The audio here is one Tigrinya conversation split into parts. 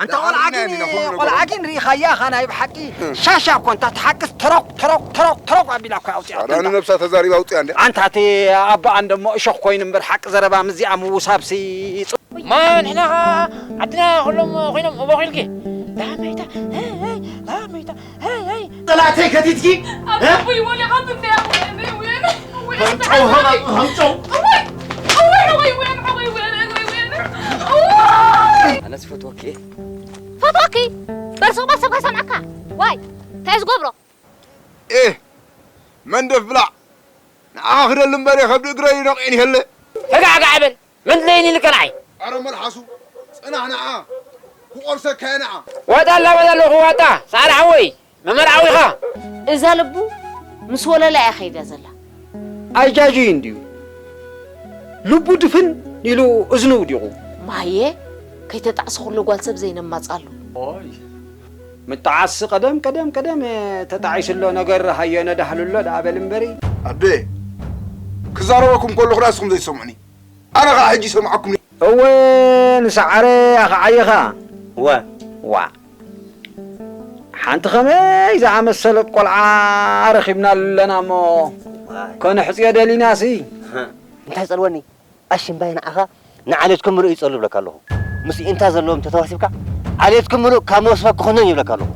ኣንታ ቆልዓ ግን፣ ቆልዓ ግን ርኢኻያ ኢኻ ናይ ብሓቂ ሻሻ እኮ እንታ ትሓቅስ ተሮቕ፣ ተሮቕ፣ ተሮቕ፣ ተሮቕ ኣቢላ እኮ ኣውፂኣትካ ኣነ እንዳ። ንነብሳ ተዛሪባ ኣውፂኣ እንድያ። ኣንታ እቲ ኣቦኣ እንደሞ እሾኽ ኮይኑ እምበር ሓቂ ዘረባ ምስዚኣ ምውሳብሲ ጽ- ማ ንሕና ኸዓ ዓድና ኩሎም ኮይኖም እቦ ኺልኪ ላመይታ፣ ሄይ፣ ሄይ፣ ላመይታ፣ ሄይ፣ ሄይ። ጥላተይ ከቲትኪ፣ እ? ኣቦይ ወሊኻ ትንደያ ወየነ፣ ወየነ፣ ወየነ። ሃምጨው፣ ሃምጨው። እዋይ፣ እዋይ፣ እዋይ፣ ወየነ፣ እዋይ፣ ወየነ፣ እዋይ፣ ወየነ። እዋይ። ኣነስ ፈትወኪ። ፈትወኪ? በርሱቕ በርሱቕ ከሰምዓካ። ዋይ፣ እንታይ ዝገብሮ? ኤህ፣ መንደፍ ብላዕ። ንዓኻ ክደሊ እምበር ከብዲ እግረይ ነቑየን ይህለ። ሕጋዕ፣ ሕጋዕ በል። መን ድለየኒ ኢልካ ንዓይ? ኣረ መልሓሱ፣ ጽናሕ ንዓ፣ ክቆርሰካ እየ ንዓ። ዋጣ ኣላ በል ኣለኹ፣ ዋጣ፣ ሰዓረ ሓወይ፣ መመርዓዊ ኢኻ። እዛ ልቡ ምስ ወለላ እያ ከይዳ ዘላ። ኣይጃጅይ እንድዩ። ልቡ ድፍን ኢሉ እዝኑ ውዲቑ። ማየ፣ ከይተጣዕሰ ኩሉ ጓል ሰብ ዘይነማጻሉ። ኦይ፣ ምጣዓስሲ ቀደም፣ ቀደም፣ ቀደም ተጣዒሱ ኣሎ። ነገር ሃዮ ነዳህሉ ኣሎ ደኣ በል እምበሪ። ኣደ፣ ክዛረበኩም ከለኹ ንስኹም ዘይትሰምዑኒ። ኣነ ኸኣ ሕጂ ይሰምዓኩም። እወ፣ ንሰዓረ ኣኸዓይኻ። ወ። ዋ። ሓንቲ ኸመይ ዝኣመሰለት ቆልዓ ረኺብናሉ ኣለና እሞ፣ ዋይ። ከነሕጽዮ ደሊናሲ። እንታይ ጸልወኒ? ኣሽምባይ ንዓኻ ንዓሌትኩም ምሉእ ይጸሉ ይብለካ ኣለኹ። ምስ ኢንታ ዘለዎም ተተዋሲብካ፣ ዓሌትኩም ምሉእ ካብ መውስባ ክኹነን ይብለካ ኣለኹ።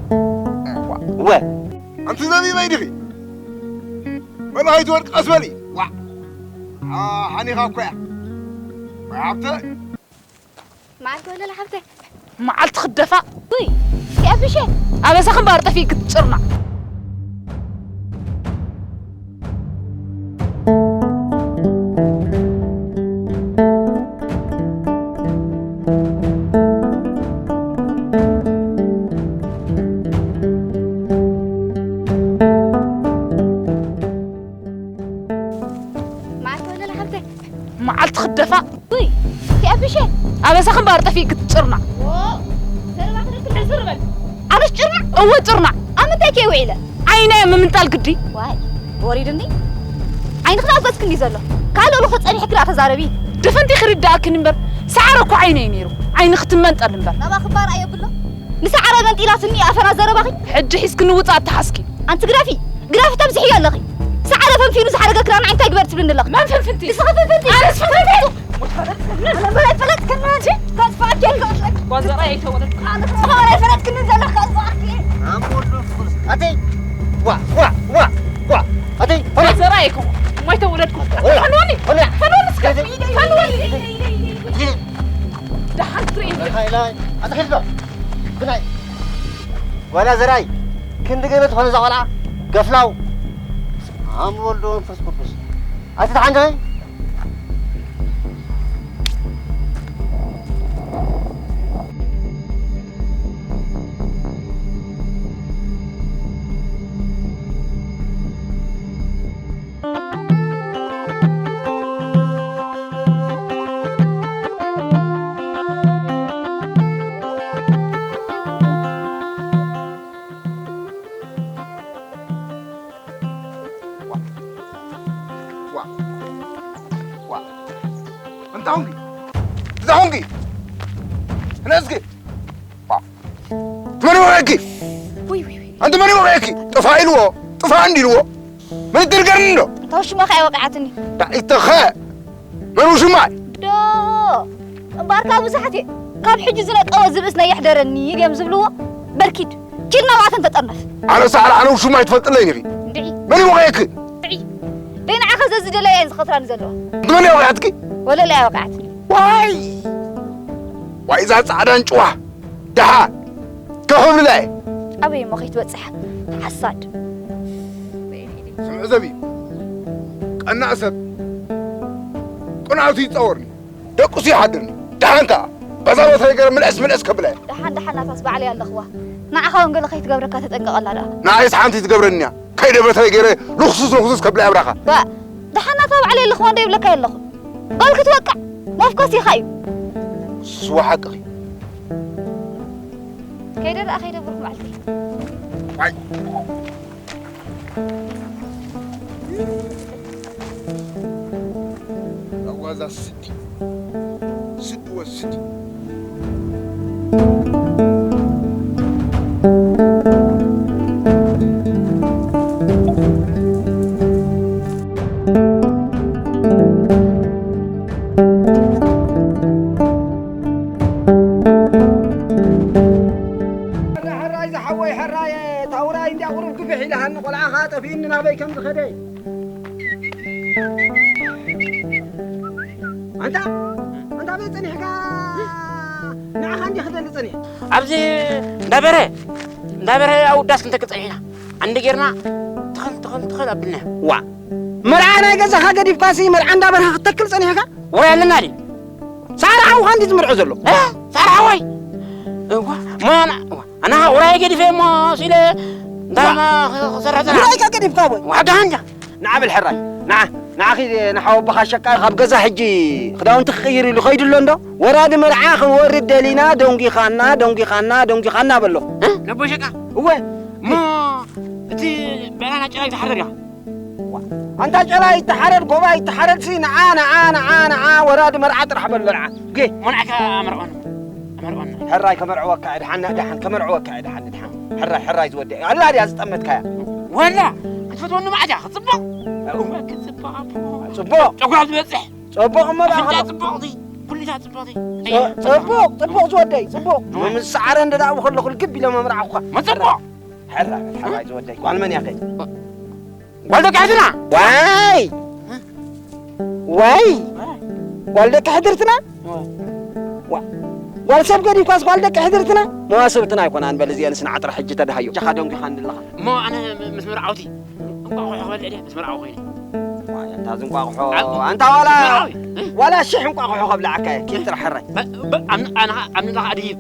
ወ። ኣንቲ ዘቢበይ ዲኺ? በል ኣይትወድቂ፣ ቀስ በሊ። ዋ። ሓኒኻ እኮ እያ። ወይ ሃብተ። መዓልቲ ወለላ ሓብተ። መዓልቲ ክደፋ። ውይ፣ ሲኣብሸ። ኣበሳኽን ባር ጠፊእ ክትጭርና። መዓልቲ ወለላ ሓብተ። መዓልቲ ክደፋ። ውይ፣ ሲኣብሸ። ኣበሳኽን ባር ጠፊእ ክትጭርና። ዎ፣ ዘረባ ክልክል ሕዝር በል። ኣነስ ጭርና? እወ ጭርና። ኣብ ምንታይ ከ ውዒለ? ዓይነ ምምንጣል ግዲ። ዋይ፣ ወሪድኒ። ዓይንኺ ናብ ገጽኪ እንዲ ዘሎ። ካልእ ሉኸ ጸኒሕኪ ደኣ ተዛረቢ። ድፍንቲ ክርዳእክን እምበር፣ ሰዓረ እኮ ዓይነ እዩ ነይሩ። ዓይንኺ ትመንጠል እምበር። ናባኺ ባር ኣየብሎ። ንሰዓረ መንጢላትኒ ኣፈና ዘረባኺ። ሕጂ ሒዝክኒ ውጻእ ኣተሓዝኪ። ኣንቲ ግደፊ፣ ግደፊ ተብዝሕዮ ኣለኺ። ሰዓረ ፈንፊኑ ዝሓረገ ክዳን እንታይ ግበር ትብልኒ ኣለኺ? መን ፍንፍንቲ? ንስኺ ፍንፍንቲ። ኣነስ ፍንፍንቲ። ኣነ በላይ ፈለጥክኒ እንጂ ከጥፍኣኪ እየ ክመስለኪ። ጓል ዘርኣይ ኣይተወለድኩ። ኣነ በላይ ፈለጥክኒ ዘለኺ ከጥፍኣኪ እየ። ኣቦ ወልድ መንፈስ ቅዱስ። ኣተይ። ዋ፣ ዋ፣ ዋ፣ ዋ። ኣተይ። ጓል ዘርኣይ ኣይኮንኩ። እሞ ኣይተወለድኩ። ወላ። ፈንወኒ። ወላ። ፈንወኒ እስከ። ወላ። ፈንወኒ። ደሓን ትርእይኒ። ሃይ፣ ሃይ። ኣተይ ሒዝዶ። ግናይ። ጓላ ዘርኣይ፣ ክንዲ ገለ ትኾነ እዛ ቆልዓ፣ ገፍላው። ኣም ወልዶ መንፈስ ቅዱስ። ኣቲ ተሓንደኸይ? ዋ። ዋ። ዋ። እንታይ ሆንኪ? እንታይ ሆንኪ? ነስኪ። ዋ። መን ወቂዕኪ? ውይ፣ ውይ፣ ውይ። ኣንቲ መን ወቂዕኪ? ጥፋ ኢልዎ፣ ጥፋ እንዲ ኢልዎ። መን ትርገርኒ እንዶ? እታ ውሽማ ከኣ ወቂዓትኒ። ዳኢተኸ? መን ውሽማይ? ዶ፣ እምበኣርካ ብዙሓት እየ። ካብ ሕጂ ዝነቀወ ዝብእስ ነየሕደረኒ ድዮም ዝብልዎ? በል ኪድ፣ ኪድ ናብኣተን ተጠርነፍ። ኣነ ሳዕሪ ኣነ ውሽማይ ትፈልጥለይ ኢኺ። እንድዒ። መን እዩ ወቒዕኪ? እንድዒ። ደይ ንዓኻ ዘዝደለያ እየን ዝኸትራኒ ዘለዋ። መን እዩ ወቒዓትኪ? ወለላ እያ ወቒዓትኒ። ዋይ! ዋይ፣ እዛ ጻዕዳ ኣንጭዋ። ደሓን። ከኽብልላ እየ። ኣበይ እሞ ከይትበጽሕ? ሓሳድ። ስምዒ ዘቢ። ቀናእ ሰብ ቅንኣቱ ይጻወርኒ። ደቁሱ ይሓድርኒ። ደሓን ከኣ በዛ በትረይ ገይረ ምልዕስ ምልዕስ ከብላ እየ። ደሓን ደሓን ናታስ ባዕለይ ኣለኽዋ። ንዓኻ እውን ገለ ከይትገብረካ ተጠንቀቐላ ደኣ። ንዓይስ ሓንቲ ትገብረኒ እያ። ከይደ በትረይ ገይረ ልኽሱስ ልኽሱስ ከብላ እየ ኣብራኻ። ዋ፣ ደሓን ናታ ባዕለይ ኣለኽዋ እንዶ ይብለካ የለኹ። በል ክትወቅዕ መፍኮስ ኢኻ እዩ። ስዋ ሓቅኺ። ከይደ ደኣ ከይደ ብሩኽ መዓልቲ። ዋይ። ኣዋዛ ስዲ። ስዲ ወስዲ። ሕራይ ዝሓወይ ሕራየ፣ ታውራይ እንድያ ቁሩብ ግፍሕ ኢላሃኒ፣ ቆልዓ ኸኣ ጠፊኡኒ ናበይ ከም ዝኸደ። ኣንታ፣ ኣንታ ኣበይ ጸኒሕካ? ንዓኻ እንድየ ክደሊ ጸኒሐ። ኣብዚ እንዳበረ፣ እንዳበረ ኣውዳስ ክንተክል ጸኒሕና። ዓንዲ ጌርና ትኽል፣ ትኽል፣ ትኽል ኣብልና። ዋ፣ መርዓ ናይ ገዛኻ ገዲፍካሲ መርዓ እንዳበርሃ ክትተክል ጸኒሕካ? ወረ ኣለና ድዩ? ሳራ ሓውኻ እንዲ ዝምርዖ ዘሎ። እ? ሳራ ሓወይ? እዋ፣ ማ ና-፣ እዋ፣ ኣና ውራይ ገዲፈ እሞ ሲለ፣ እንዳ ዋ። ማ-፣ ክሰርሕ ዘራ። ውራይካ ገዲፍካ ወይ? ዋ፣ ደሃንጃ። ንዓ በል ሕራይ። ንዓ ንዓ ኺድ ንሓወቦኻ ሸቃ ካብ ገዛ ሕጂ ክዳውንቲ ክቕይር ኢሉ ኸይዱ ኣሎ እንዶ። ወራዲ መርዓ ክንወርድ ደሊና፣ ደንጒኻና፣ ደንጒኻና፣ ደንጒኻና በሎ። እ? ነቦ ሸቃ? እወ። እሞ እቲ በናና ጨላ ይተሓረድ ኢኻ? ዋ፣ ኣንታ ጨላ ይተሓረድ፣ ጎባ ይተሓረድ ሲ፣ ንዓ፣ ንዓ፣ ንዓ፣ ንዓ፣ ወራዲ መርዓ ጥራሕ በሎ፣ ንዓ። ጌ። ሞንዓካ ኣመርዖን፣ ኣመርዖን። ሕራይ ከመርዕወካ እየ፣ ደሓን፣ ደሓን፣ ከመርዕወካ እየ፣ ደሓን፣ ደሓን። ሕራይ፣ ሕራይ ዝወደይ። ኣላ ድያ ዝጠመትካያ? ወላ፣ ክትፈትወኒ መዓት እያ፣ ክትጽብቕ። እወ፣ ክትጽብቕ ኣቦ። ጽቡቕ። ጨጓር ዝበጽሕ። ጽቡቕ እሞ ደኣ ኣፍንጫ ከሎ። ጽቡቕ ሲ፣ ኩሊታ ጽቡቕ ሲ። ጽ-፣ ጽቡቕ፣ ጽቡቕ ዝወደይ፣ ጽቡቕ። እወ። ምስ ሰዓረ እንደ ደኣ ከለኹ ልግብ ኢለ መምርዓኹኻ። መ ጽቡቕ። ሕራይ፣ ሕራይ ዝወደይ። ጓል መን እያ ከ? ጓል ደቂ ሕድርትና። ዋይ! ዋይ! ጓል ደቂ ሕድርትና? ዋ-፣ ጓል ሰብ ገዲፍካስ ጓል ደቂ ሕድርትና? መዋስብትና ኣይኮናን፣ በል እዚአን ስንዓ ጥራሕ ሕጂ ተድሃዮ። ጃኻ ደንጒኻ እንድለኻ። እሞ ኣነ ምስ መርዓውቲ እንቋቑሖ ክበልዕ ድየ? ምስ መርዓዊ ኮይነ። ዋይ፣ ኣንታ ዝንቋቑሖ፣ ኣብ-፣ ኣንታ ዋላ፣ ምስ መርዓዊ። ዋላ ሽሕ እንቋቑሖ ከብልዓካ እየ። ኪድ ጥራሕ ሕራይ። በ-፣ በ-፣ ኣም-፣ ኣነ ኸዓ፣ ኣምኒ ለኻ ድሂብ።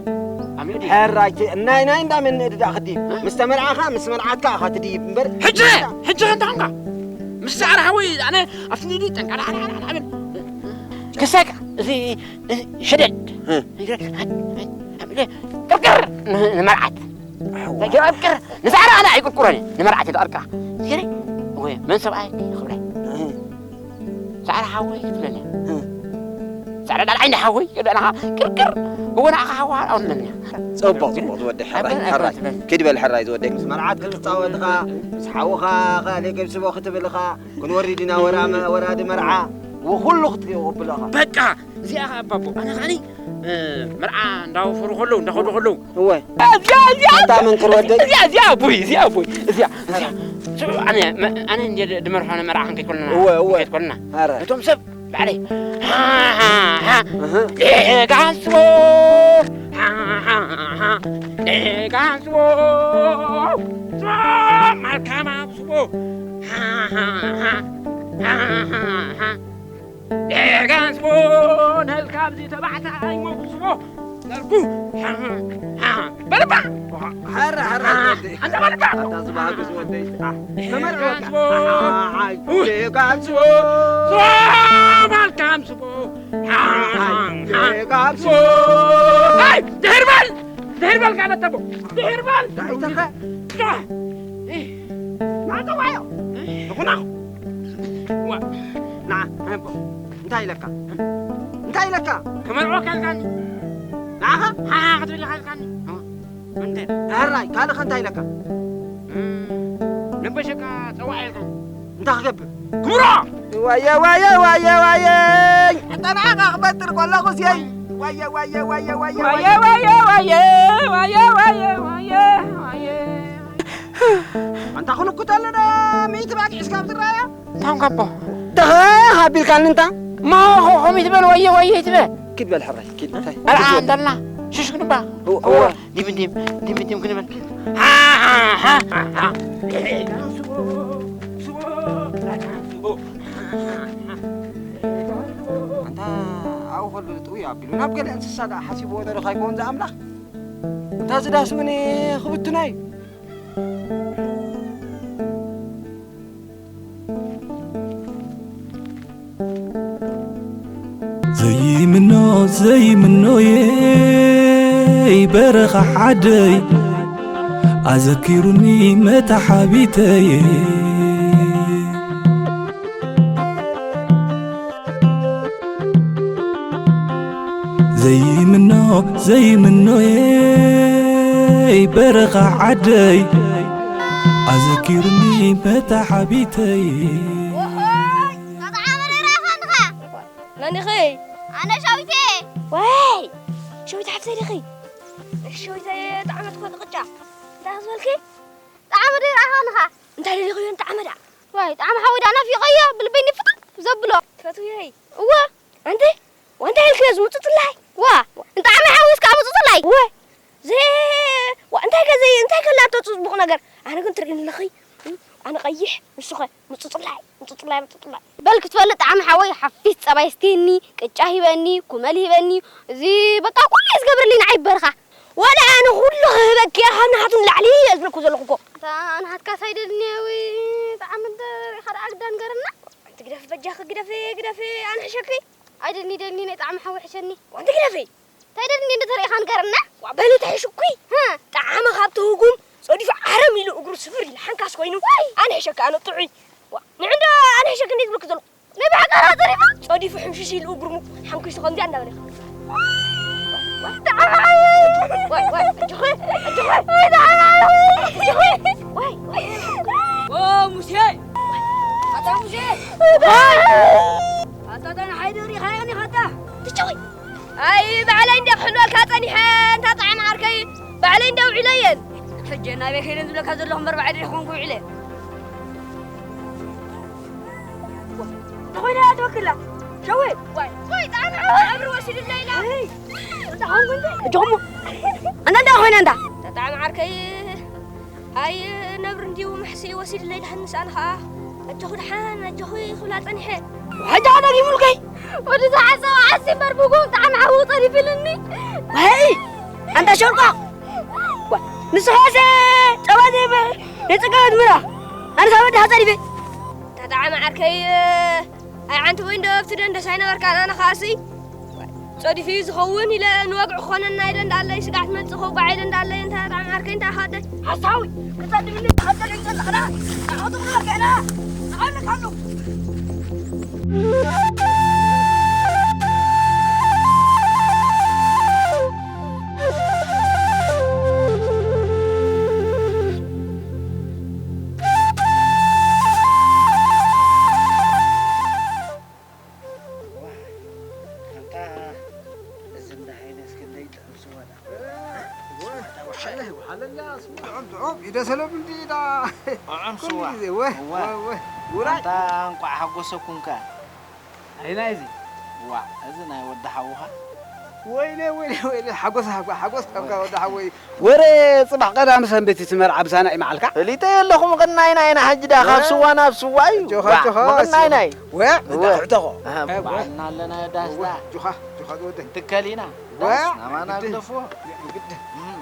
ኣምኒ ድሂብ። ሕራይ፣ ቲ-፣ ናይ፣ ናይ እንዳ መን ንእዲ ደኣ ክድሂብ? እ? ምስ ተመርዓኻ፣ ምስ መርዓትካ ኢኻ ትድሂብ እምበር። ሕጂ፣ ሕጂ ከ እንታይ ኾንካ? ምስ ሰዓር ሓወይ፣ ኣነ ኣብቲ ንእዲ ጠንቃ፣ ዳ፣ ዳ፣ ዳ፣ ዳ፣ በል። ክሳካ፣ እዚ፣ እዚ ሕደድ። እ። ቅርቅር ን-፣ ንመርዓት። ኣዋ። ቅርቅር። ንሳዕራ ኣነ ኣይቅርቅሮን እየ። ንመርዓት ይደርቃ። ገይረ። ወይ፣ መን ሰብኣይ ክብለይ? እ። ሳዕራ ሓወይ ትብለኒ። እ። ሳዕራ ዳልዓይ እንዳ ሓወይ፣ ይብለና ቅርቅር። እወ፣ ንዓኻ ሓዋ ኣውለኒ። ጽቡቕ፣ ጽቡቕ፣ ዝወዲ ሕራይ፣ ኣበን፣ ኣበን ሕራይ። ትበል። ኪድ በል ሕራይ ዝወደይ። ምስ መርዓት ክትጻወት ኢኻ፣ ምስ ሓውኻ ካልእ ገብስቦ ክትብል ኢኻ። ክንወርድ ኢና ወራ መ-፣ ወራዲ መርዓ። ወኹሉ ክትቅብሎ ኢኻ። በቃ፣ እዚኣ ኸኣ ኣባቦ። ኣነ ኸኣኒ፣ እ፣ መርዓ እንዳወፈሩ ኸለዉ፣ እንዳኸዱ ኸለዉ። እወ። እዚኣ፣ እዚኣ፣ ኣታ መንክር ወደይ። እዚኣ፣ እዚኣ ኣቦይ፣ እዚኣ ኣቦይ፣ እዚኣ፣ እዚኣ። ስምዑ፣ ኣነ፣ መ-፣ ኣነ እንደ ድ-፣ ድመርሖ ኣነ መርዓ ክንከይድ ከለና፣ እወ፣ እወ። ክንከይድ ከለና። ኣረ። ነቶም ሰብ ባዕለይ፣ ሃ፣ ሃ፣ ሃ። እህ። ደጋስቦ፣ ሃ፣ ሃ፣ ሃ። ደጋስቦ፣ ስቦ፣ ማልካማ ስቦ። ሃ፣ ሃ፣ ሃ። ሃ፣ ሃ፣ ሃ። ደጋስቦ ነልካ ኣብዚ ተባዕታይ መጉስቦ ነርኩ። በልባ። ሐረ፣ ሐረ፣ ኣንተ በልባ። ኣታ ዝባህጉ ዝወደይ። ተመርዕወካ። ደጋስቦ። ደጋስቦ። ስቦ፣ መልካም ስቦ። ደጋስቦ። ኣይ፣ ድሕር በል። ድሕር በል፣ ጋለተቦ። ድሕር በል። ዳይተኸ። ናተዋዮ። ንኹና። ዋ። ና፣ ኣቦ። እንታይ ኢለካ? እንታይ ኢለካ? ክመርዖ ካልካኒ። ንዓኻ? ሓ ክትብል ካልካኒ። እንታይ? ሕራይ፣ ካልእ ከ እንታይ ኢለካ? እም፣ ነቦሸካ ጸዋዕ ኢልካኒ። እንታይ ክገብር? ክምሮ! ዋየ፣ ዋየ፣ ዋየ፣ ዋየ! ኣታ ንዓኻ ክፈጥር ከለኹስ የይ! ዋየ፣ ዋየ፣ ዋየ፣ ዋየ፣ ዋየ፣ ዋየ! ዋየ፣ ዋየ፣ ዋየ፣ ዋየ፣ ዋየ፣ ዋየ! ኣንታ ክንኩት ኣለና፣ ሚእቲ ባጊዕ እስካብ ዝረኣያ? ታንካቦ። ተኸ ኣቢልካኒ እንታ? እሞ ኸ-፣ ኸሚት በል፣ ወየ፣ ወየ ትበል። ኪድ በል ሕራይ፣ ኪድ እንታይ? ኣልዓ ኪድ በል። እንዳልና፣ ሽሽ ክንባ። እወ፣ እወ። ዲም፣ ዲም፣ ዲም፣ ዲም ክንበል። ኣንታ ኣብኡ ከሎ ጥውይ ኣቢሉ ናብ ገለ እንስሳ ደኣ ሓሲብዎ ነይሩ ኸይኮን ዝኣምላኽ? እንታ ዝዳስ እውን ክብትና እዩ። ዘይምኖ ዘይምኖየይ በረኻ ዓደይ ኣዘኪሩኒ መታሓቢተይ። ዘይምኖ ዘይምኖየይ በረኻ ዓደይ ኣዘኪሩኒ መታሓቢተይ። ወሆይ፣ ተጣዓመ ነይራ ኢኻ እንድኻ። መን ኢኺ? ኣነ ሸዊተ። ዋይ፣ ሸዊት ሓፍተይ ዲኺ? ሸዊተ ጣዕመት እኮ ቅጫ። እንታይ ዝበልኪ? ጣዕመ ዶ ይረኣኻ እንድኻ? እንታይ ደሊኽዮ ጣዕመ ደኣ? ዋይ፣ ጣዕመ ሓወይ ደኣ ናፊቐዮ፣ ብልበይ ንፍጥጥ ዘብሎ። ትፈትውዮይ? እወ። ኣንቲ፣ ወንታይ ኢልክዮ ዝምጹ ጽላይ? ዋ፣ እንጣዕመ ሓወይ እስካ ምጹ ጽላይ? እወ። ዘይ-፣ ዋ፣ እንታይ ከ ዘይ-፣ እንታይ ከላቶ ጽቡቕ ነገር? ኣነ ግን ትርእይኒ ኣለኺ? ኣነ ቀይሕ፣ ንሱ ኸ ምጹ ጽላይ፣ ምጹ ጽላይ፣ ምጹ ጽላይ። በል ክትፈልጥ ጣዕመ ሓወይ ሓፊስ ጸባይ ስትየኒ፣ ቅጫ ሂበኒ፣ ኩመል ሂበኒ፣ እዚ በቃ ኩሉ እዩ ዝገብረለይ ንዓይ በርኻ። ወላ ኣነ ኩሉ ክህበኪ እየ፣ ካብ ንሓቱ ንላዕሊ እየ ዝብለኩ ዘለኹ እኮ። እታ ንሓትካስ ኣይደልንየ ወይ ጣዕሚ እንተ ርኢኻ ደኣ ግዳ ንገረና። ኣንቲ ግደፊ በጃኺ፣ ግደፊ፣ ግደፊ፣ ኣነ ሕሸኪ። ኣይደልኒ፣ ደልኒ፣ ናይ ጣዕሚ ሓዊ ሕሸኒ። ዋንቲ ግደፊ። እንታይ ደልኒ እንደ ተርእኻ ንገረና። ዋ፣ በሊ ተሕሽኩይ። ሃ። ጣዕሚ ካብ ትህጉም ጸዲፉ ዓረም ኢሉ እግሩ ስፍር ኢሉ ሓንካስ ኮይኑ። ዋይ። ኣነ ሕሸኪ፣ ኣነ ጥዑይ። ዋ፣ ንዕንዶ ኣነ ሕሸኪ እንዴ ዝብልክ ዘለኹ? ናይ ብሓቃ ተሪፋ? ጸዲፉ ሕምሽሽ ኢሉ እግሩ ሓንኪሱ ከምዚኣ እንዳበለ። ዋይ፣ ዋይ፣ ኣጆኺ፣ ኣጆኺ። ዋይ፣ ዋይ። ኦ፣ ሙሴ! ኣታ ሙሴ! ኣታ፣ ኣታ፣ ንሓይ ዶ ሪኻዮ ኒኻታ? ትቸዊ! ኣይ፣ ባዕለይ እንደ ክሕልወልካ ጸኒሐ፣ እንታ ጣዕሚ ዓርከይ፣ ባዕለይ እንደ ውዒለየን። ሕጂ ናበይ ከይደን ዝብለካ ዘለኹ እምበር፣ ባዕለይ ዲኹም ክውዒለ። ተኾይና እያ ትወክላ። ሸዊት። ዋይ፣ ዋይ፣ ጣዕሚ ዓወት እምሪ ወሲድለይ ኢላ። እይ። እታ ሓንጎል እጆኹም። ኣንዳ እንዳ ኮይና እንዳ። ጣዕሚ ዓርከይ። ኣይ፣ ነብሪ እንዲሁ መሕስኢ ወሲድለይ ድሓን ምሳኣን ኸዓ። ኣጆኹ ድሓን፣ ኣጆኹ ክብላ ጸኒሐ። ሕጂ ደጊሙልከይ። ወዲ ዝሓሰቦ ዓሲ እምበር ብጉም ጣዕሚ ዓወት ጸዲፍልኒ። ወይ፣ ኣንታ ሸርቋ። ዋ፣ ንስኻሰ ጸባ ዘይበ-፣ የጸቀበት ምራ። ኣነስ ኣብ ወዲ ሓጸር ይበ-፣ ተጣዓመ ዓርከይ፣ ኣይ ዓንቲ ወይ እንዶ ኣብቲ ደንደስ ኣይነበርካን፣ ኣነ ኸኣሲ ጸዲፉ እዩ ዝኸውን ኢለ ንወግዒ ክኾነና ኢለ እንዳለይ ስጋዕ ትመጽእ ከውግዓ ኢለ እንዳለይ፣ እንታይ ተጣዓመ ዓርከይ፣ እንታይ ኻደ? ሓሳዊ፣ ክጸድፍኒ ተኸተለኝ ዘለኽና፣ ንዓኹ ትኽሉ ገና፣ ንዓለካሉ። ኣንታ እዚ እንዳ ሃይለ እስኪ እንደይ ጥዑም ስዋ ዳ። ወሓለ፣ ወሓለላ፣ ስዋ ጥዑም፣ ጥዑም፣ ኢደ ሰለሙ እንዲ ኢዳ። ጥዑም ኩሉ ስዋ። ግዜ፣ ወ፣ እዋ። ወ፣ ወ፣ ውራይ። ኣንታ እንቋዕ ሓጎሰኩምካ። ኣይ ናይዚ። ዋ፣ እዚ ናይ ወዲ ሓውኻ? ወይለ፣ ወይለ፣ ወይለ፣ ሓጎስ፣ ሓጎስ፣ ሓጎስ፣ ሓጎስ፣ ወዲ ሓወይ። ወረ ጽባሕ ቀዳም ሰንበት እቲ መርዓ ብሳና እዩ መዓልካ? ፈሊጠ የለኹም፣ ምቕናይና ኢና ሕጂ ዳ፣ ካብ ወ-፣ ስዋ ናብ ስዋ እዩ። ጆኻ፣ ዋ፣ ጆኻ፣ ምቕናይና እዩ። ወ-፣ ወ-፣ እንዳ ትሕተኾ። ኣህ፣ እ፣ ወ-፣ ባዕልና ኣለና ዳስታ። ጆኻ፣ ጆኻ ዝወደይ። ትከል ኢና። ወ-፣ ዳስ ናባና ግድን። ግደፍዎ። ግድን። እም።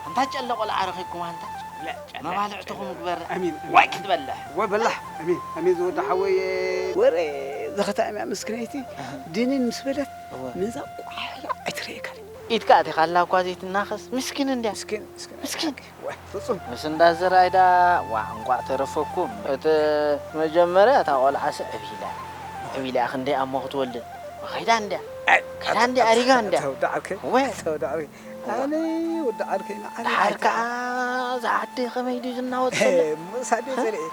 ኣንታ ጨለ ቆልዓ ረኺብኩም ኣንታ። ለ-፣ ጨለ። መባልዕትኹም ግበር። ኣሚን፣ ኣሚን። ዋይ ክትበልሕ። ወ-፣ በላሕ። ኣሚን፣ ኣሚን ዝወዲ ሓወይ። ወረ ዘኸታእምያ ምስክነይቲ እህ። ድንን ምስ በለት እወ። ነዛ ቋሕላ ኣይትርእየካን። ኢድካ ኣቲኻላ እኳ ዘይትናኸስ፣ ምስኪን እንድያ። ምስኪን፣ ምስኪን። ምስኪን። ሓቂ። ወ፣ ፍጹም። ምስ እንዳ ዘርኣይ ደኣ፣ ዋዕ፣ እንቋዕ ተረፈኩም። እቲ መጀመርያ እታ ቖልዓሲ ዕቢላ። ዕቢላ ክንደይ ኣሞ ክትወልድ። ከይዳ እንድያ። ኣይ፣ ከይዳ እንድያ፣ ኣሪጋ እንድያ። ተወዳዕከ። ወ። ተወዳዕከ። እወ። ኣነ ወዲ ዓርከይ ንዓርከይ ደሓር ከኣ ዝዓዲ ከመይ ድዩ ዝናወጽ ዘሎ? እሞ ሳዴ ዘርኢ።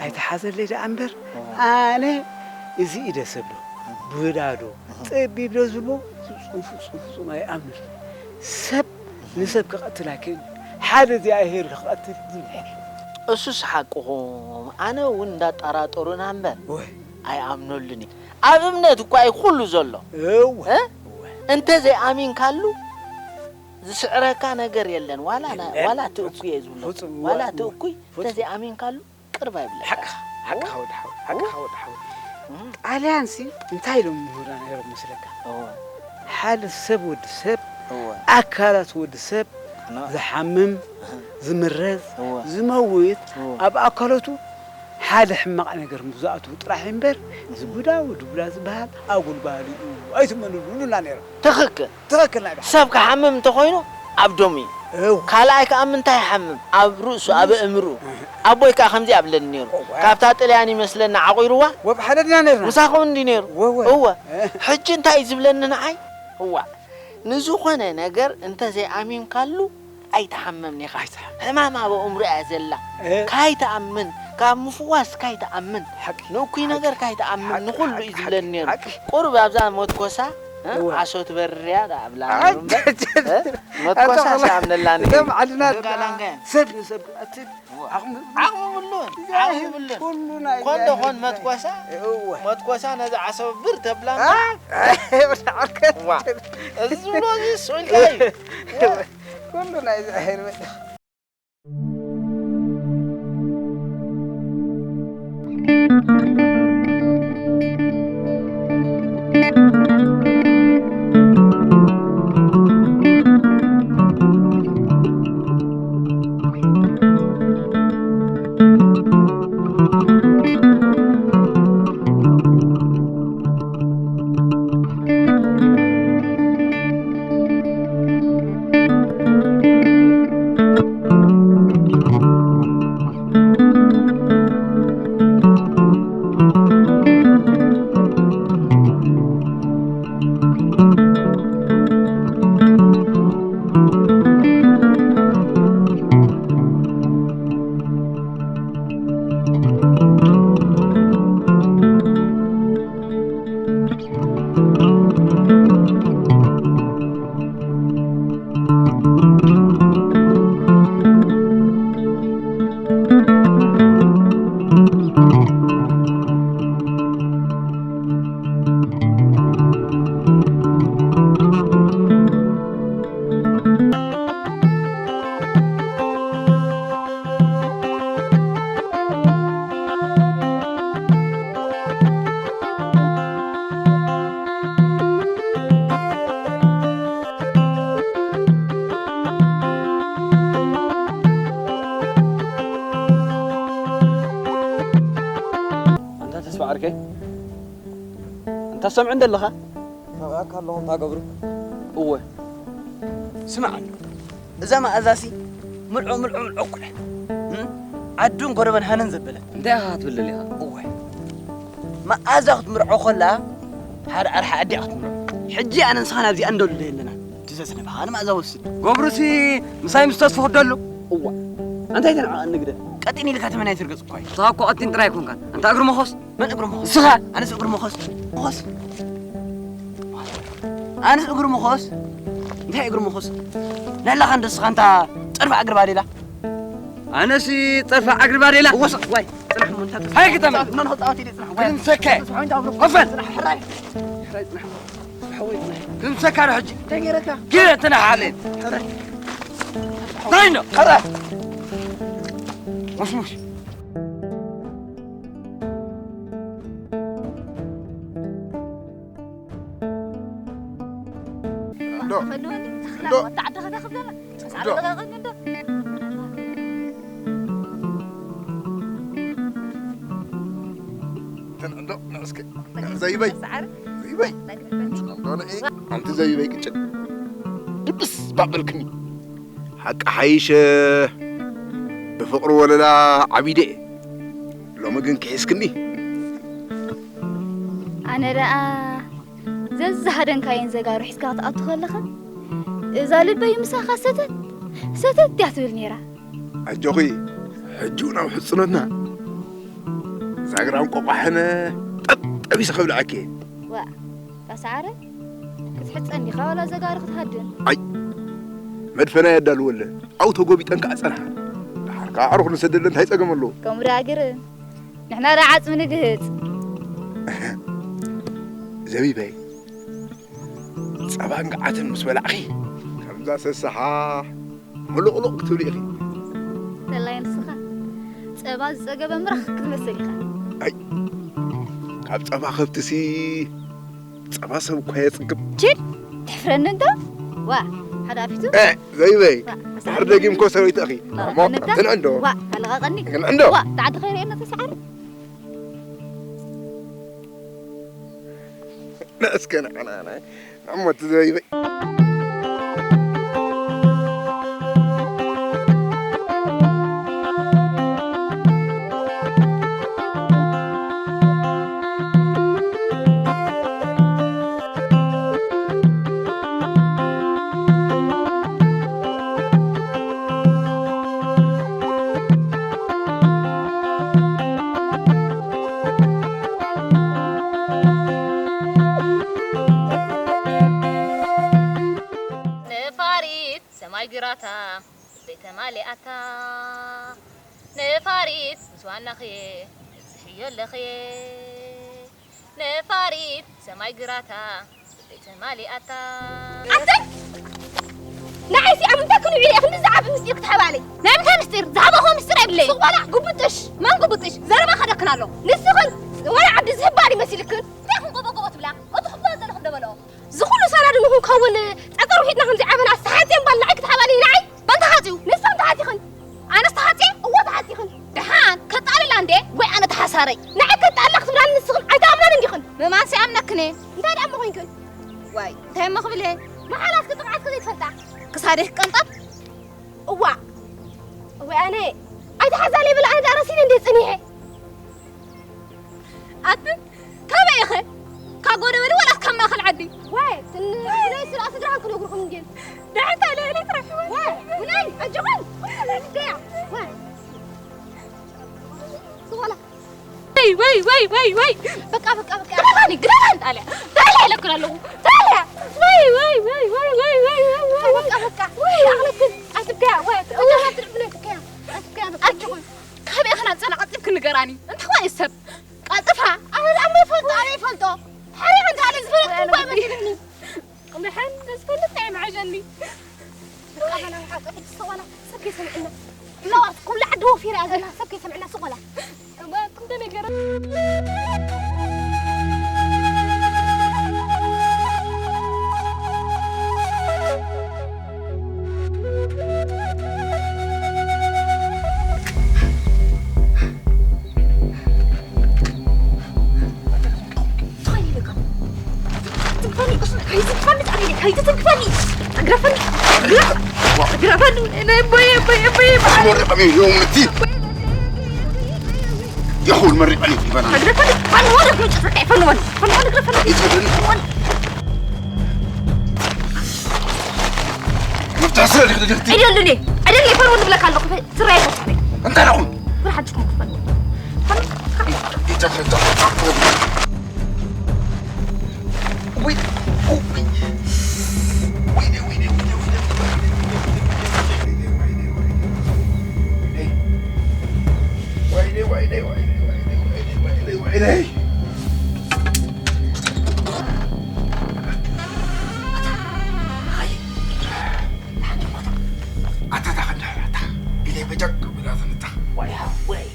ኣይተሓዘለይ ደኣ እምበር፣ እወ። ኣነ እዚ ኢደ ሰብ ዶ፣ ብዳ ዶ፣ እህ። ጸቢብ ዶ ዝብሎ ፍጹም፣ ፍጹም፣ ፍጹም ኣይኣምንን። ሰብ ንሰብ ክቐትል ኣይክእልን። ሓደ እግዚኣብሄር ክቐትል ዝምሕር። እሱስ ሓቅኹም፣ ኣነ እውን እንዳጠራጠሩና እምበር እወ። ኣይኣምነሉን እየ። ኣብ እምነት እኳ እዩ ኩሉ ዘሎ። እወ። እ? እወ። እንተ ዘይኣሚንካሉ ዝስዕረካ ነገር የለን። ዋላ ና-፣ የለን። ዋላ እቲ እኩይ እየ ዝብሎ። ፍጹም፣ ዋላ እወ፣ እቲ እወ። እኩይ ፍጹም። እንተ ዘይኣሚንካሉ ቅርብ ኣይብለካ። ሓቅኻ፣ ሓቅኻ እወ። ወዲ ሓወይ፣ ሓቅኻ እወ። ወዲ ሓወይ። እም። ጣልያንሲ እንታይ ኢሎም ምሁራን ነይሮም መስለካ? እወ። ሓደ ሰብ ወዲ ሰብ፣ እወ። ኣካላት ወዲ ሰብ ኖ። ዝሓምም፣ እህ። ዝምረዝ፣ እወ። ዝመውት፣ እወ። ኣብ ኣካላቱ ሓደ ሕማቕ ነገር ምስ ዝኣትዉ ጥራሕ እምበር፣ እዚ ቡዳ ወዲ ቡዳ ዝበሃል ኣጉል ባህሊ እዩ፣ ኣይትመንሉ ይብሉና ነይሮም። ትኽክል። ትኽክል ናይ ብሓቂ። ሰብ ክሓምም እንተኾይኑ ኣብ ደሙ እዩ። እው። ካልኣይ ከኣ ምንታይ ይሓምም? ኣብ ርእሱ፣ ኣብ እምርኡ። እህ። ኣቦይ ከኣ ከምዚ ኣብለኒ ነይሩ። እወ። ካብታ ጥልያን ይመስለኒ ዓቑርዋ። ወብ ሓደድና ነርና። ምሳኹም እንዲ ነይሩ። እወ፣ እወ። እወ። እህ። ሕጂ እንታይ እዩ ዝብለኒ ንዓይ? እዋ። ንዝኾነ ነገር እንተ ዘይኣሚንካሉ ኣይትሓመምን ኢኻ። ኣይትሓመም። ሕማም ኣብ ኣእምሮ እያ ዘላ። እ። ካይትኣምን፣ ካብ ምፍዋስ ካይትኣምን፣ ሓቂ። ንእኩይ ሓቂ። ነገር ካይትኣምን፣ ሓቂ፣ ንኹሉ እዩ ሓቂ፣ ዝብለኒ ነይሩ። ሓቂ። ቁሩብ ኣብዛ መትኮሳ፣ እ፣ እወ። ዓሶ ትበርር እያ ዳኣ ብላ ኣይ፣ ነይሩ እምበር፣ እ፣ መትኮሳ ኣታ ሰኣምነላኒ እዞም ነይሩ። ዓድና ዳንጋ፣ ዳንጋ። ሰብ ንሰብ ክቐትል እወ። ዓቕሚ የብሉን። ዓቕሚ የብሉን። ይዛይር። ዓቕሚ የብሉን። ኩሉ ናይ ኮን ዶ ይዛይር። ኮን መትኮሳ? እወ። መትኮሳ ነዚ ዓሰብ ብር ተብላ አ? እምበር። ወዲ ዓርከይ። ዋ። እዚ ዝብሎ እዚ ስቕ ኢልካ እዩ። ኩሉ ናይ እግዚኣብሔር በቃ። ኣንታ ተስፋ ዓርከይ፣ ኣንታ ትሰምዕኒ ኣለኻ? ሰሚዐካ ኣለኹ፣ እንታይ ገብሩ? እወ፣ ስማዕ ኣሎ። እዛ መኣዛሲ ምልዖ፣ ምልዖ፣ ምልዖ እኮ እያ። እም? ዓዱን ጎረበን ሃነን ዘበለት። እንታይ ኢኻ ክትብል ደሊኻ? እወ። መኣዛ ክትምርዖ ከላ፣ ሓደ ኣርሓ ኣዲኣ ክትምርዖ። ሕጂ ኣነ ንስኻ ናብዚኣ እንደሉ ዶ የለና? እቲ ዘስነፋኻ ንመኣዛ ወስድ። ገብሩሲ ምሳይ ምስ ተስፉ ክደሉ? እዋ። ኣንታ ኣይተንዓቐኒ ግደ። ቀጢን ኢልካ ተመን ኣይትርገጽ እኳ እዩ። ንስኻ እኮ ቀጢን ጥራይ ኣይኮንካን። ኣንታ እግሪ መኾስ። መን እግሪ መኾስ? ንስኻ። ኣነስ እግሪ መኾስ። መኾስ። ኣነስ እግሪ መኾስ። እንታይ እግሪ መኾስ? ናላኻ እንዶ ንስኻ ኣንታ ጸርፊ ዓግሪ ባዴላ። ኣነሲ ጸርፊ ዓግሪ ባዴላ። ወሰ-፣ ዋይ፣ ጽናሕ እሞ እንታይ ተስ-፣ ሃይ ግጠመ። መን ሆ ጻወት ኢለ ጽናሕ። ዋይ። ግን ሰከ። ጽናሕ፣ ወይ እንታይ ኣብሎ? ወፈን። ጽናሕ፣ ሕራይ። ሕራይ ጽናሕ። ጽናሕ፣ ወይ ጽናሕ። ግን ሰካ ዶ ሕጂ? እንታይ ገይረካ? ግን እንትና ሓሌን። ሕራይ። እንታይ እንዶ? ሕራይ። ሙሽሙሽ። እንዶ። ፈልወኒ፣ እንዶ። ተኽላ፣ ወታ ዓዲ ኸዳ ክብለና። እንዶ። ሳዕሪ ደጋገን እንዶ። እንትን እንዶ፣ ንዕስከ። ዘይበይ። ሳዕሪ። ዘይበይ። ነግሪ። እንዶ ንዒ። ኣንቲ ዘይበይ ቅጭን። ድብስ ባበልክኒ። ሓቂ ሓይሸ ብፍቕሪ ወለላ ዓቢደ እየ። ሎሚ ግን ክሒስክኒ። ኣነ ደኣ ዘዝሃደንካየን ዘጋሩ ሒዝካ ክትኣቱ ከለኻ፣ እዛ ልበይ ምሳኻ ሰተት፣ ሰተት እያ ትብል ነይራ። ኣጆኺ፣ ሕጂ እውን ኣብ ሕጽኖትና ዛግራ እንቆቋሕነ ጠጠቢሰ ከብልዐኪ እየ። ዋእ፣ ባሰዓረ፣ ክትሕጸን ዲኻ ዋላ ዘጋሩ ክትሃድን? ኣይ፣ መድፈና የዳልወለ፣ ኣብኡ ተጎቢጠን ከኣ ጸንሓ። ደሓር ከኣ ኣዕሩኽ ንሰደለን እንታይ ጸገም ኣለዎ? ከምኡ ደኣ ግርም። ንሕና ደኣ ዓጽሚ ንግህጽ። ዘቢበይ፣ ጸባን ገዓትን ምስ በላዕኺ፣ ከምዛ ሰሳሓ ምሉቕሉቕ ክትብሊ ኢኺ። ተላይ ንስኻ ጸባ ዝጸገበ ምራኽ ክትመስል ኢኻ። ኣይ፣ ካብ ጸባ ከብትሲ ጸባ ሰብ እኳ የጽግብ። ኪድ፣ ትሕፍረኒ እንዶ? ዋ፣ ሓደ ኣፊቱ? እ፣ ዘይበይ። ዋ፣ ድሕሪ ደጊም እኮ ሰበይቲ ኢኺ። ዋ፣ እሞ፣ ኣነታ? ትንዕንዶ? ዋ፣ ኣለቓቐኒ። ትንዕንዶ? ዋ፣ ተዓዲ ኸይረ የለ ተሰዓሪ። እስከ ንዓና፣ ንዓና። ንዕሞት ዝበይበይ። ነፋሪት ሰማይ ግራታ ልበይ ተማሊኣታ። ነፋሪት ምስ ዋናኽየ ትብጽሕዮ ኣለኽየ። ነፋሪት ሰማይ ግራታ ልበይ ተማሊኣታ። ኣሰይ! ንዓይሲ ኣብ ምንታይ ክንውዒል ኢኽን ዝዓቢ ምስጢር ክትሓባለይ? ናይ ምንታይ ምስጢር? ዝሃበኹዎ ምስጢር የብለይን። ሱቕ በላ፣ ጉብጥሽ። መን ጉብጥሽ? ዘረባ ከደክን ኣሎ። ንስኽን ወላ ዓዲ ዝህባል ይመሲልክን። እንታይ ክንጎበጎቦ ትብላ? እቲ ክበሃል ዘለኹም ደበልኦ። ዝኹሉ ሰላዲ ንኽንከውን ጸጸር ውሒጥና ከምዚ ዓበና ኣስተሓጽየ እምባል ንዓይ ክትሓባለይ ንዓይ? መን ተሓጺኡ? ንስኽን ተሓጺኽን። ኣነስ ተሓጺየ? እወ ተሓጺኽን። ደሓን ከጣልላ እንዴ ወይ ኣነ ተሓሳረይ? ንዓይ ከጣልላ ክትብላኒ ንስኽን ኣይትኣምናን እንዲኽን። ምእማንሲ ኣምነክን እየ። እንታይ ደኣ እሞ ኮይንክን? ዋይ፣ እንታይ እሞ ክብል እየ? መሓላትኪ ጥቕዓትኪ ዘይትፈልጣ። ክሳደይ ክቀንጠብ? እዋ። እወ ኣነ ኣይትሓዛለይ ብል ኣነ ደኣ ረሲነ እንዴ ጸኒሐ። ኣቲ ካበይ ኢኸ? ካብ ጎደበሊ ወላስ ካብ ማእኸል ዓዲ? ዋይ፣ ትንሽ ስለ ስድራን ክነግርኹም እንድዮም። ደሓን እንታይ ለይለ ትረፍወ? ዋይ፣ ውላይ፣ ኣጆኹም። ደያ፣ ዋይ። ስዋላ ወይ ወይ ወይ ወይ በቃ በቃ በቃ ግረፋኒ ግረፋኒ ጣልያ ጣልያ ኢለክን ኣለኹ ጣልያ ወይ ወይ ወይ ወይ ወይ ወይ ወይ ወይ በቃ በቃ ወይ ኣኽለክን ኣትብከያ ወይ ኣትብከያ ኣትብከያ በቃ ኣትብከያ በቃ ኣትብከያ ካበይ ኢኽና ጸና ቀልጢፍኪ ንገራኒ እንታይ ኾነ ሰብ ቀልጥፋ ኣነ ኣነ ይፈልጦ ኣነ ይፈልጦ ሓሪቕ እንተ ኣነ ዝፈለጥኩ እኳ ይመስልኒ ደሓን ደስ ፈልጥ እንታይ መዓሸኒ በቃ በላ ሓቀ ሰዋላ ሰብ ከይሰምዕና ለዋት ኩሉ ዓዲ ወፊራ ዘለና ሰብ ከይሰምዕና ስቆላ እባ ክንደ ነገር ይኹን መሪቐኒ ይበና መፍትሒ ስለ ድኽድግቲ ኣይደሉኒ ኣይደል ፈርወን ንብለካ ኣለኹ ትራይ እንታይ ደኹም ብርሓንትኩም ክፈል ኣታ እታ ክንዲ ሕራታ ኢለ በጃ ክብላ ትንታ ወይ ወይ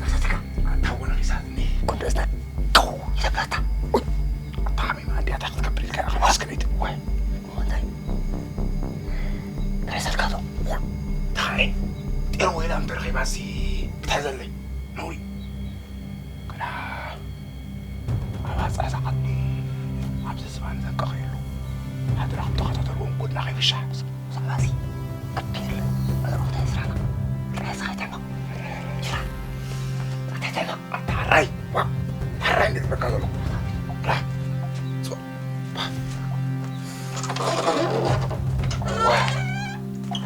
ናታትካ ኣታ ወነ ሒሳትኒ ቁንዶ እዝና ከው ይተብላታ ኣታ ሓሚማ እንዲያ እንታይ ክትከብል ኢልካ ኢኻ ማስክነይት ወይ እንታይ ሬሳልካ ዶ እንታይ ጤር ወይላ እንተረኺባሲ ብታይ ዘለይ ነውሪ ግና ኣብ ኣጻዛ ዓዲ ኣብዚ ዝባን ዘንቀኸየሉ ሓድራኹም ተኸታተልዎም ጎድና ከይፍሻ ብዛዕባዚ ክቢር ነገሮታ ይስራና ራይስኻ ይተማ ይራ ኣታ ይተማ ኣታ ራይ ዋ ኣታ ራይ እንዴት በቃ ዘሎ ራ ዋ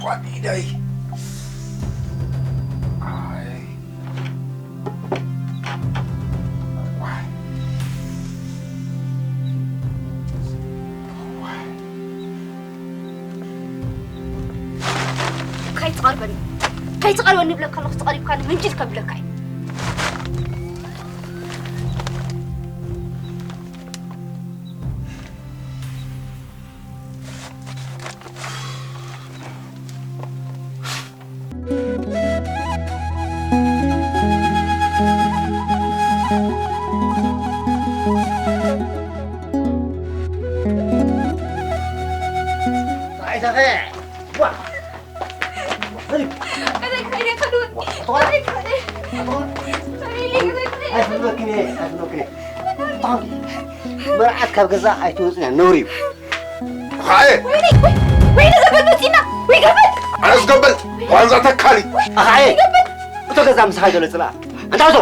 ዋ ኢደይ ኣይ ከይትቐርበኒ ከይትቐርበኒ ይብለካ ኣለኹ ተቐሪብካ ምንጅል ከብለካ እዩ መርዓት ካብ ገዛ ኣይትወፅን እያ ነውሪ እዩ ኣኻየ ወይነ ገበል መፂና ወይ ገበል ኣነስ ገበል ዋንዛ ተካሊ ኣኻየ እቶ ገዛ ምሳኻ ይገለፅላ እንታይ ዞ